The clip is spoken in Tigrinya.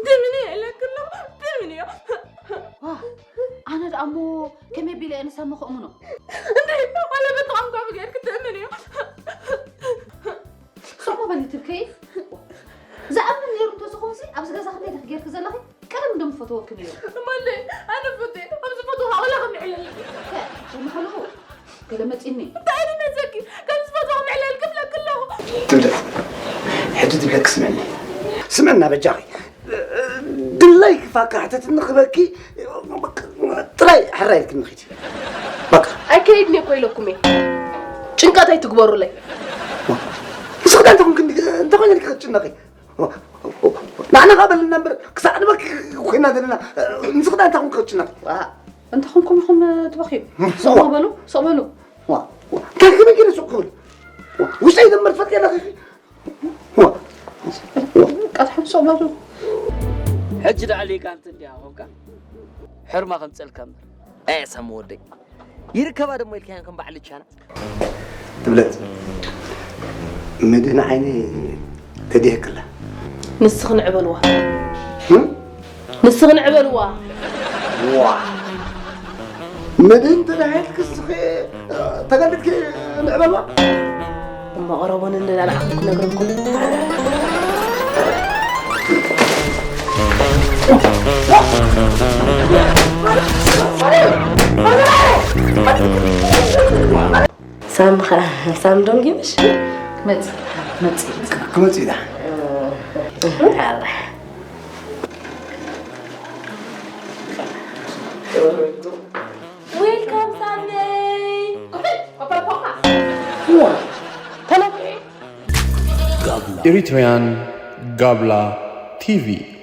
ትምኒ የለክሎ ትምኒ። ዋ፣ ኣነ ደኣ እሞ ከመይ ቢለ እየ ንሳሞ ከእምኖ? እንታይ ማለት ቋንቋ ብገይር ክትእምን እዩ? ስቕ በሊ ትብከይ። ዝኣምን ነይሩ እንተዝኾንሲ ኣብዚ ገዛ ክንደይ ኢኺ ጌርኪ ዘለኺ? ቀደም እንዶ ምፈተወኪ ነይሩ። እማለይ፣ ኣነ ፈትየ፣ ኣብ ዝፈትዎ ኣውላ ከም ይዕለል። ከ፣ ብምሕልኡ ገለ መጺኒ። እንታይ ኢሉ መጸኪ? ከም ዝፈትዎ ምዕለል ክብለኪ ኣለኹ። ትብለጽ። ሕጂ ትብለኪ ስምዕኒ። ስምዕና በጃኺ። ድላይ ክፋካ ሕተትኒ ክበኪ ጥራይ ሕራይ ኢልክኒ ኺድ። በቃ። ኣይከይድን እየ እኮ ኢለኩም እየ። ጭንቀት ኣይትግበሩለይ። ንስኺ እንታይ ኮንክ እንተ ኮይነ ክትጭነቂ? ንሕና ኸኣ በልና እምበር ክሳዕ ንበኪ ኮይና ዘለና ንስኺ እንታይ ኮንክ ክትጭነቂ? ዋ፣ እንተ ኾንኩም ኢኹም ትበኽዩ። ዋ። ስቕ በሉ፣ ስቕ በሉ። ዋ፣ ዋ፣ እንታይ ከመይ ገይረ ስቕ ክብል? ዋ፣ ውሽጠይ ደመር ፈትየ ኣለኺ። ዋ፣ ዋ። ቃልሕም ስቕ በሉ። ሕጂ ደኣ ሊቃንቲ እንዲያ ኾንካ ሕርማ ከምጸልካ እምበር። ኤ፣ ሳሚ ወደይ። ይርከባ ደሞ ኢልካያን ከም በዓል ቻና። ትብለጽ። ምድን ዓይኒ ተዲህክላ። ንስኺ ንዕበልዋ። እም? ንስኺ ንዕበልዋ። ዋ። ምድን ተዳሂልክ እስኺ ተገልጥኪ ንዕበልዋ። እሞ ቀረቦ ንንዳልዓኹም ክነግረኩም። ሳሚ ኸ-፣ ሳሚ ዶንጊ ምሽ? ክመጽእ፣ ክመጽእ። ክመጽእ ኢላ። ዌልካም ሳመይ። ተነግሪ። Eritrean Gabla T V.